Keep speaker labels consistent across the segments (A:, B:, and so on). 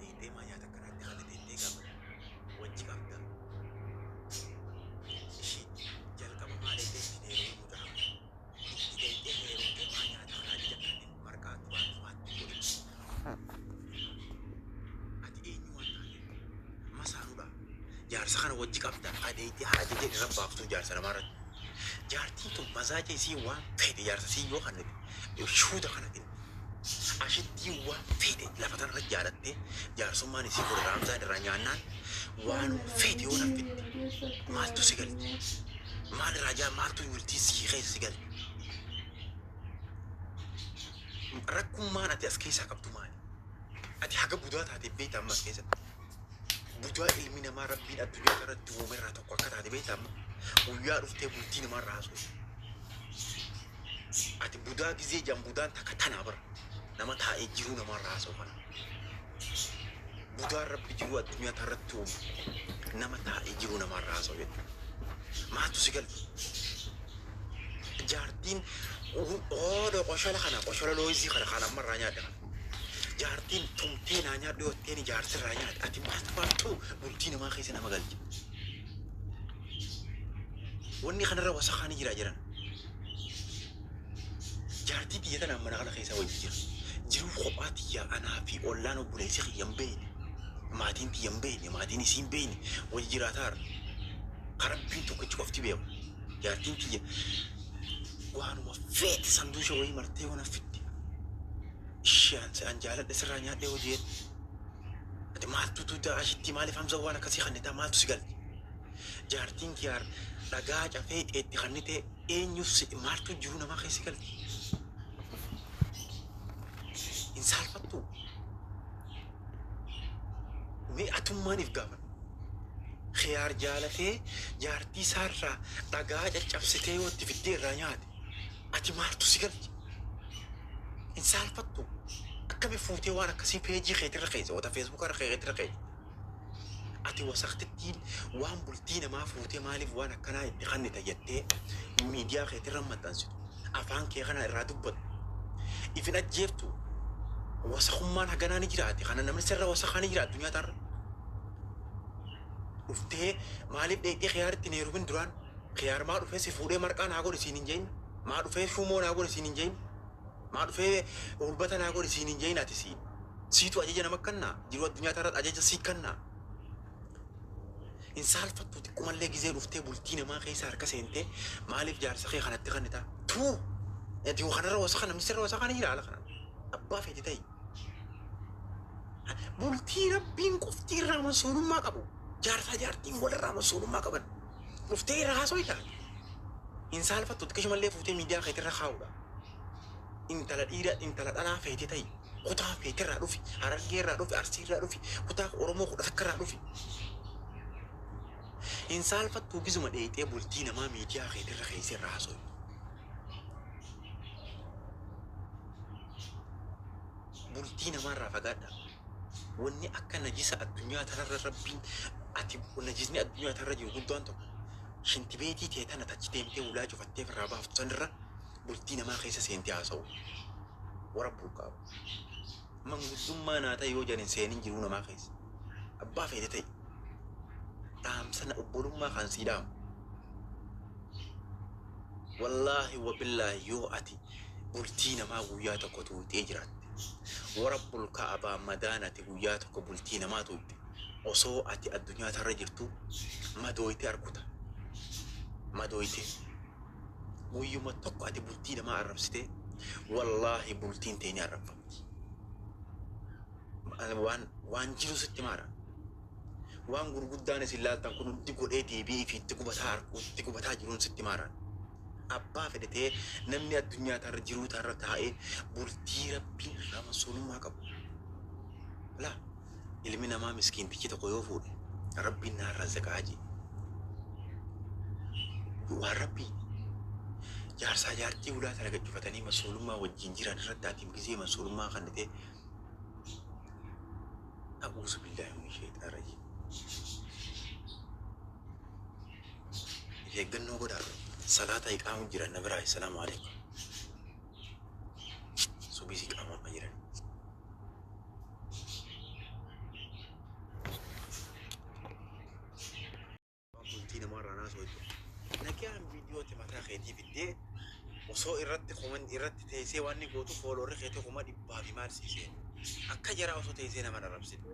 A: dheeyxee maa nyaata akkanaatti kana deemtee gaafata wajji qabda. Ishii jalqaba maa dheeyxee ittiin heerumee mucaa kana itti dheeyxee heerumtee maa nyaata kana ajaja kanneen marqaa waan waatti godhin. Ati eenyu waan taateef masaanuudha. Jaarsa kana wajji qabda ka dheeyxee haa ajaja irra baaftuu jaarsa namaa irratti. Jaartiin tun mazaaja isii waan feete jaarsa sii yoo kannite shuuta kana inni ashittii waan feete lafa tanarra jaalattee jaarsummaan isii kun raamzaan irraa nyaannaan waan feete yoo naffitte maaltu si galche? Maal irraa jaa maaltu bultii sii keessa si galche? Rakkummaan ati as keessaa qabdu maali? Ati haga budaa taate beekta amma as keessatti. Budaa ilmi namaa Rabbiin addunyaa kanarratti uume irraa tokko akka taate beekta amma. Guyyaa dhuftee bultii namaa irraa haasoftu. Ati budaa gizee jedhan budaan takka tanaa bara. Nama taa'ee jiruu namaa irraa haasa'u kana. Budaan Rabbi jiruu addunyaa tanarratti uume nama taa'ee jiruu namaa irraa haasa'u jechuudha. Maaltu si galche? Jaartiin oodho qoshola kana qoshola looyizii kana kan amma irraa nyaadha kana. Jaartiin tumtee naa nyaadhu yoo jetteen jaarsi irraa nyaadha. Ati maaltu maaltu bultii namaa keessa nama galche? Wanni kanarra wasakaa ni jira jiran. Jaartii tiyya tanaan mana kana keessa wajji jira. Jiruu kophaa tiyya anaa fi ollaan obboleessi kiyya hin beekne. Maatiin tiyya hin beekne, maatiin isii hin beekne wajji jiraataa jirra. Ka Rabbiin tokkichi qofti beeku. Jaartiin tiyya waanuma feete sanduusha wayii martee yoo na fidde. Ishee an jaaladhe sirraa nyaadhee hojii jedhe. Ati maaltu tuuta ashitti maaliif Hamza waan akkasii kannitaa maaltu si galche? Jaartiin kiyaar dhagaa cafee xeetti kannitee eenyuuf si maaltu jiruu namaa keessa galche? Hin saalfattuu? Mee atummaan if gaafadhu. Khiyaar jaalatee jaartii isaarraa dhagaa caccabsitee yoo itti fiddee irraa nyaate ati maaltu si galche? Hin saalfattu? Akkami fuutee waan akkasii peejii keetirra keessa wata feesbuuka irra keetirra keessa? Ati wasaktittiin waan bultii namaa fuutee maaliif waan akkanaa itti kannita jettee miidiyaa keetirra maxxansitu afaan kee kana irraa dubbattu ifin ajjeeftu. Wasakummaan haganaa ni jiraate kana namni sirra wasakaa ni jira addunyaa tanarra. Dhuftee maaliif dheeyxee khiyaaritti hin heerumin duraan? Khiyaar maa dhufee si fuudhee marqaa naa godhi siin hin jein? Maa dhufee shuumoo naa godhi siin hin jein? Maa dhufee hulbata naa godhi siin hin jein? Ati siin siitu ajaja nama kannaa jiruu addunyaa tanarratti ajaja sii kannaa. Hin saalfattu xiqqumallee gizee dhuftee bultii namaa keessa harka seentee maaliif jaarsa kee kanatti kannitaa? Tuu! Ati kanarra wasaka namni sirra wasakaa ni jira haala kanaan. Abbaa feete ta'i. Bultii Rabbiin qofti irraa masuulummaa qabu. Jaarsaa jaartiin walirraa masuulummaa qaban. Dhuftee irraa haasoo taate. Hin saalfattu xiqqishumallee fuutee miidiyaa keetirra kaa'uudha. Intala dhiira intala dhalaa feete ta'i. Kutaa feetirraa dhufi. Harargee irraa dhufi. Arsii irraa dhufi. Kutaa Oromoo 11 irraa dhufi. Hin saalfattuu gizuma dheeyxee bultii namaa miidiyaa keetirra keessee irraa haasoo. Bultii namaarraa fagaadhaa. Wanni akka najisa addunyaa tanarra Rabbiin ati najisni addunyaa tanarra jiru guddaan tokko shintibeetii tee tana tachi deemtee hulaa cufattee ofirraa baaftu sanirra bultii namaa keessa seentee haasa'u. Warabbul qaaba. Manguddummaa naa ta'e yoo jedhan hin seenin jiruu namaa keessa. Abbaa feete ta'e. Dhaamsa na obbolummaa kan sii dhaamu. Wallaahi wabillaahi yoo ati bultii namaa guyyaa tokko tuuxee jiraatte. Warabbul ka'abaa madaan ati guyyaa tokko bultii namaa tuuxxe osoo ati addunyaa tarra jirtu madooyte arguta. Madooyte. Guyyuma tokko ati bultii namaa arrabsite wallaahi bultiin tee ni arrabfamti. Waan jiru sitti maara. Waan gurguddaan isin laaltan kun hundi godhee deebi'ee fi itti gubataa argu itti gubataa jiruun sitti maaraan. Abbaa fedhe ta'ee namni addunyaa tarra jiruu tarra taa'ee bultii Rabbiin irraa masuulummaa qabu. Laa ilmi namaa miskiintichi tokko yoo fuudhe Rabbiin naa razzaqaa jee. Waan Rabbii jaarsaa jaartii hulaa tana gad cufatanii masuulummaa wajjin jiran irratti ati gizee masuulummaa kan ta'e a'uuzu billaahi min shayxaan rajiim. If eeggannoo godhaa. Salaata iqaamu jiran na biraa. Assalaamu alaikum. Subiis iqaamu amma jiran. Raayyaan viidiyootti mataa keetii fiddee osoo irratti kuman irratti teessee waan inni gootu followerri keetii 100,000 fi maal siisee akka jaraa osoo teessee nama arrabsite.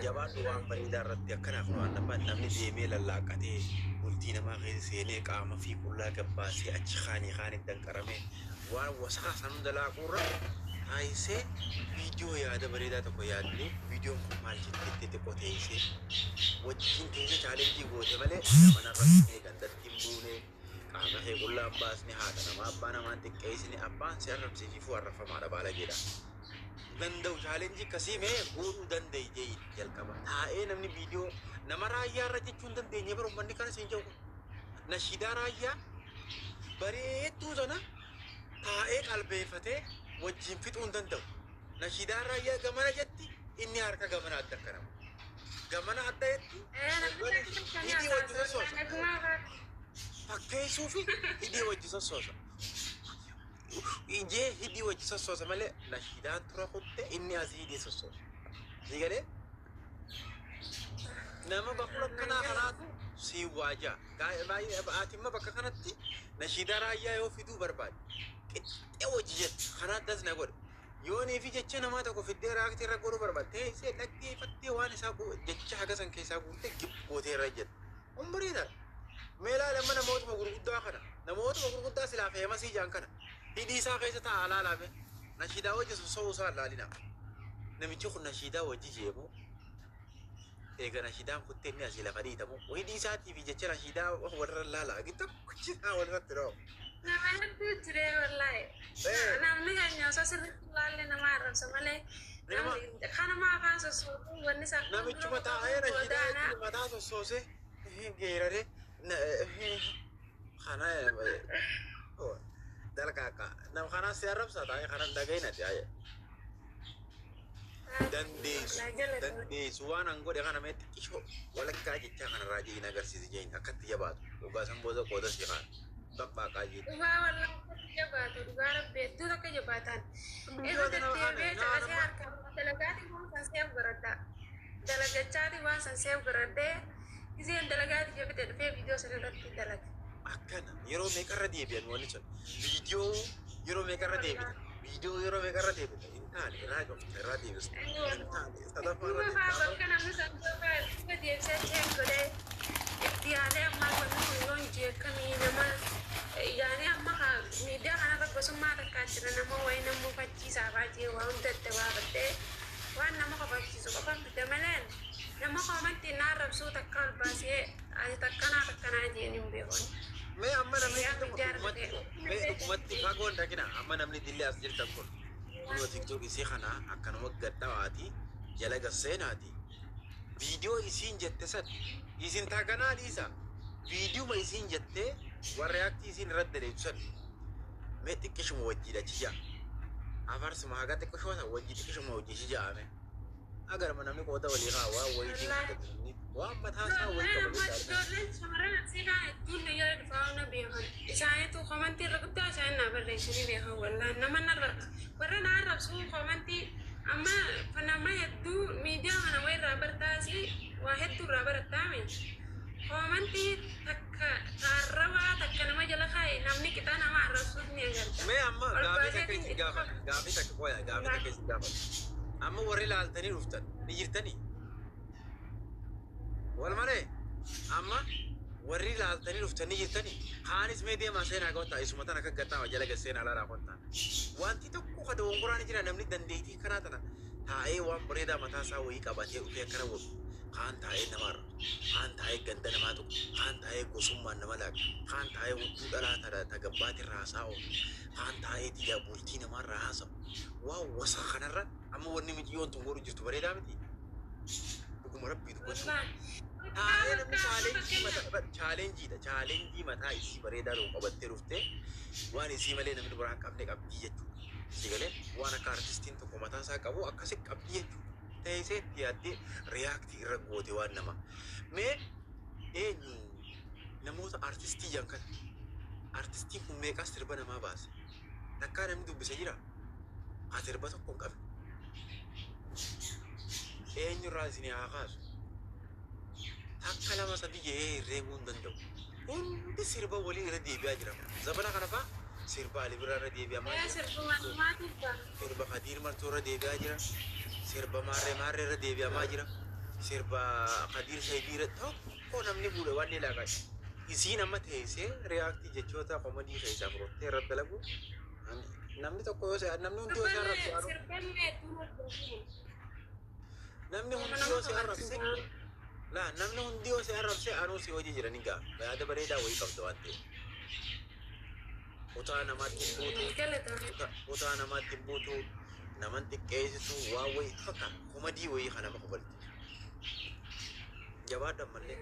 A: Jabaadhu waan bareedaa irratti akkanaaf nu waan namni deemee lallaaqatee bultii namaa keessa seenee qaama fi qullaa gabbaasee achi kaanii kaanitti danqaramee waan wasakaa san hunda laaquurra taasisee viidiyoo yaada bareedaa tokko yaaddee viidiyoon kun maal jettee xiqqoo teessee wajjin teessee challenge goote malee nama narratti gandatti hin buune, qaama kee qullaa hin baasne, haadha namaa abbaa namaa hin xiqqeessine, abbaan si arrabsiifuu arrafamaadha baalageedha. Danda'u challenge akkasii mee godhuu danda'e jee jalqaba. Taa'ee namni viidiyoo nama raayyaa irra jechuu hin dandeenye bara uummanni kana siin jedhu kun. Nashiidaa raayyaa bareedduu sana taa'ee qalbeeffatee wajjin fixuu hin danda'u. Nashiidaan raayyaa gamana jetti, inni harka gamana adda akka nama. Gamana adda jetti, hidhii wajji sossoosa. Fakkeessuu fi hidhii wajji sossoosa. Ijee hidhii wajji sossoosa malee nashiidaan tura kutte inni asii hidhii sossoosa. Sii galee? Nama bakula akkanaa kanaatu sii waajaa. Ati immoo bakka kanatti nashiidaa raayyaa yoo fiduu barbaade qixxee hojii jette kanaa das na godhe. Yoonii fi jecha namaa tokko fiddee react irra godhuu barbaade teessee dhaggeeffattee waan isaa jecha haga san keessaa guurtee gib gootee irra jette. Kun bareedaadha. Mee ilaali amma namootuma gurguddaa kana, namootuma gurguddaa silaa famous jaan kana hidhii isaa keessa taa'aa laalame nashiidaa wajji sossoo'uu isaa laalina. Namichi kun nashiidaa wajji jeemu eega nashiidaan kuttee inni asii lafa dhiitamu hidhii isaatii fi jecha nashiidaa walirra laala tokkicha walirratti dhoo.
B: Nama hedduu jire wallaahi. Namni keenya osoo sirriitti ilaalle nama arrabsa malee kanuma afaan sossootuu wanni isaa
A: Namichuma taa'ee nashiidaa jechuun mataa sossoosee geeraree kana dalqaaqa nama kana si arrabsa taa'ee kana dhaga'inati ayee. Dandeessu dandeessu waan an godhe kana mee xiqqishoo walakkaa jechaa kanarraa jehin agarsiisi jehin akkatti jabaatu dhugaa san booda qooda si kaan baqbaaqaa jechuudha.
B: Dhugaa wallaahi akkatti jabaatu, dhugaa rabbi hedduu takka jabaatan. Irra deddeebi'ee caqasee harkaan dalagaatii waan san seef godhadha. Dalagachaatii waan san seef godhadhee giseen dalagaatii jabite dhufee viidiyoo san irratti dalaga.
A: Akkana yeroo meeqarra deebi'an wanni sun viidiyoo yeroo meeqarra deebita, viidiyoo yeroo meeqarra deebita, hin taane irraa cufta, irraa deebista, hin taane sadaffaa irra
B: Dhuma faa
A: deebita.
B: Bakka namni san duuba duuba deebisee check godhee itti yaadee ammaa wanni kun yoon jeekamii nama yaanii amma miidiyaa kanarra gosummaa takkaa jira, nama wayii nama mufachiisaa baay'ee waa hunda itti baafadhee waan nama kofalchiisu qofan fida malee nama koomantii na arrabsuu takka ol baasee ati takkanaa takkanaa jeen hin beekon.
A: Mee amma namni
B: Miidiyaa
A: dhugumatti
B: argatee.
A: Mee dhugumatti fagoon dhaqina, amma namni dillee as jirtan kun kunoo TikTok isii kana akkanuma gadhawaati jala gasseenaati viidiyoo isiin jette san isin taganaa dhiisa, viidiyuma isiin jettee warra akti isiin irratti daleetu san mee xiqqishuma wajjiidha chija afarsuma haga xiqqishoo san wajjii xiqqishuma wajjii chija'ame agarma namni qooda walii kaa waan wayiitiin guddatu, namni waan mataa isaa wayii
B: Ijoolleen
A: qabu
B: amma
A: jechaadha.
B: Ijoolleen shamarran asii kaan hedduun na jala dhufaa na beekan. Isaaniitu komantii irra guddaa isaan na barreessanii beekan wallaan nama narra warra na arrabsu komantii amma nama hedduu miidiyaa kana wayii irraa bartaasi waa hedduu irraa barattaame komantii takka taarrawaa takka nama jala kaa'e namni qixaa nama arrabsuuf ni agarta.
A: Mee amma
B: Ol
A: gaafii takka
B: baaseetiin
A: isin
B: itti
A: gaafadha. Gaafii takka qoya, gaafii takka isin gaafadha. Amma warri laaltanii dhuftan ni jirtanii? Wal malee amma warri laaltanii dhuftan ni jirtanii? Kaanis mee deemaa seenaa kottaa, isuma tana akka gaxxaa jala gad seenaa laalaa kottaa. Wanti tokko ka dogongoraa ni jira, namni dandeettii kanaa tana taa'ee waan bareedaa mataa isaa wayii qabatee dhufee akkana godhu. Kaan taa'ee nama arrabsu, kaan taa'ee ganda namaa tuqu, kaan taa'ee gosummaan nama laaqa, kaan taa'ee hudduu dhalaa ta gabbaatirraa haasaa oolu, kaan taa'ee tiyyaa bultii namaarraa haasa'u. Waan wasa kanarra amma wanni miciyyoon tun godhu jirtu bareedaa miti. Dhuguma rabbii dubbachuu. Taa'ee namni challenge mataa challengeiidha. Challenge mataa isii bareedaa tokko qabattee dhuftee waan isii malee namni biraa hin qabne qabdii jechuudha. Si galee waan akka artistiin tokko mataa isaa qabu akkasi qabdii jechuudha. Teessee itti yaaddee react irra goote waan nama. Mee eenyu namoota artistii jedhan kana, artistiin kun meeqaa sirba namaa baase? Takkaa namni dubbise jira? Haa sirba tokko hin qabne. Eenyurraa isinii haa kaasu? Takka lama sadi jee herreeguu hin danda'u. Hundi sirba walii irra deebi'aa jira. Zabana kana faa sirba Ali Birraa irra deebi'amaa
B: Ee
A: jira.
B: sirbuma namaatiif ba'a.
A: Sirba Kadiir Martuu irra deebi'aa jira. Sirba Maarree Maarree irra deebi'amaa jira. Sirba Kadiir Saayidii irra tokko namni fuudhe waan ni laaqaa. Isiin amma teessee react jechoota comedy keessaa fudhattee irratti dalagu, namni tokko yoo namni hundi yoo si arrabse
B: Sirballee
A: anu
B: sirballee hedduun hojjetu.
A: Namni
B: Nama
A: hundi
B: nama
A: yoo si arrabse
B: kofalchiisa.
A: Laa, namni hundi yoo si arrabse anuu si hojii jira ni ga'a. Yaada bareedaa wayii qabda waan ta'eef. Kutaa namaatti hin buutu.
B: Galatoomi.
A: Kutaa namaatti hin buutu. Naman xiqqeessitu waan wayii fakka comedy wayii kan nama kofalchiisu. Jabaadhu ammallee.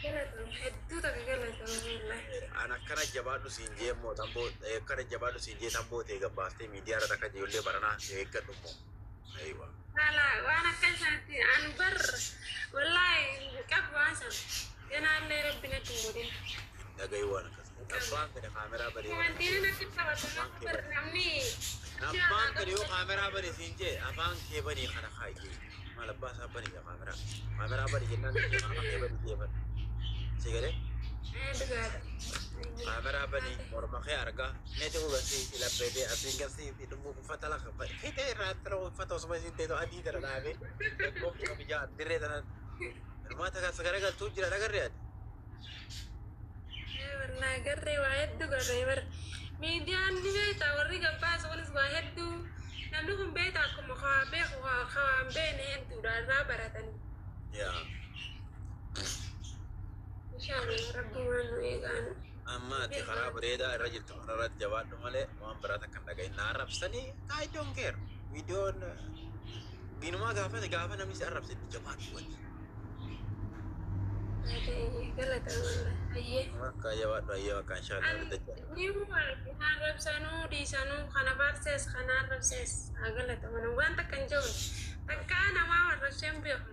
B: Galatoomi. Hedduu takka galatoomi wallaahi.
A: An akkana jabaadhu siin jee immoo tamboo, akkana jabaadhu siin jee tamboo ta'e gabbaaftee miidiyaa irratti akka ijoollee baranaa eeggadhu immoo. Ayiwa.
B: Haala waan akka isaatti an bar wallaahi hin qabu waan sana. Ganaallee Rabbi natti hin godhin.
A: Dhagahi waan akkasii. Abbaan fedhe kaameraa banee
B: Komantiin natti taphatu
A: afaan
B: nama
A: kee
B: bar
A: bane.
B: Namni
A: Abbaan fedhe yoo kaameraa bane siin jee afaan kee banii kana kaayyee. Maal abbaa isaa banii kaameraa. Kaameraa bani jennaan afaan kee banii jee bani. Si galee?
B: Dhugaadha.
A: Kaameraa banii morma kee argaa. Meeti hubansiisi labbeetee asiin garsiisi dhumuu uffata lafa fitee irraa tara uffata osuma isiin teetu adii tana dhaabee lakkoofsa kabijaa dirree tanan. Hirmaata kan garagaltuu jira dhagarree ati.
B: Wallaahi garree waa hedduu garree bar miidiyaan ni beektaa, warri gabbaas kunis waa hedduu namni kun beektaa, akkuma kawaa beeku kawaa hin beekne hedduudha irraa baratanii.
A: Yaa.
B: Inshaallah Rabbi waan nu eegaan.
A: Amma ati karaa bareedaa irra jirtu kanarratti jabaadhu malee waan biraa takka hin dhagahin. Na arrabsanii, I don't care. Viidiyoon diinumaa gaafate gaafa namni si arrabse itti jabaadhu wati.
B: Galata wallaahi. Ayyee.
A: Bakka jabaadhu, ayyee bakka inshaallah walitti dachaa.
B: Ni arrabsanuu dhiisanuu, kana faarsees kana arrabsees haa galataman, waan takka hin jiru takkaa namaa arrabsee hin beeku.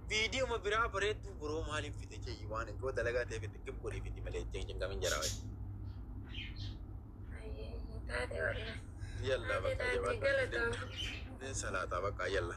A: Viidiyoo biraa bareedduu biroo maaliif fide jee waan yoo dalagaa ta'e fide gib godhii fidi malee jeen kamin jara wayi.
B: Ayyee taate wallaahi.
A: Yalla
B: Taate
A: bakka
B: taate
A: jabaadhu.
B: galatama.
A: Nin salaataa bakka yalla.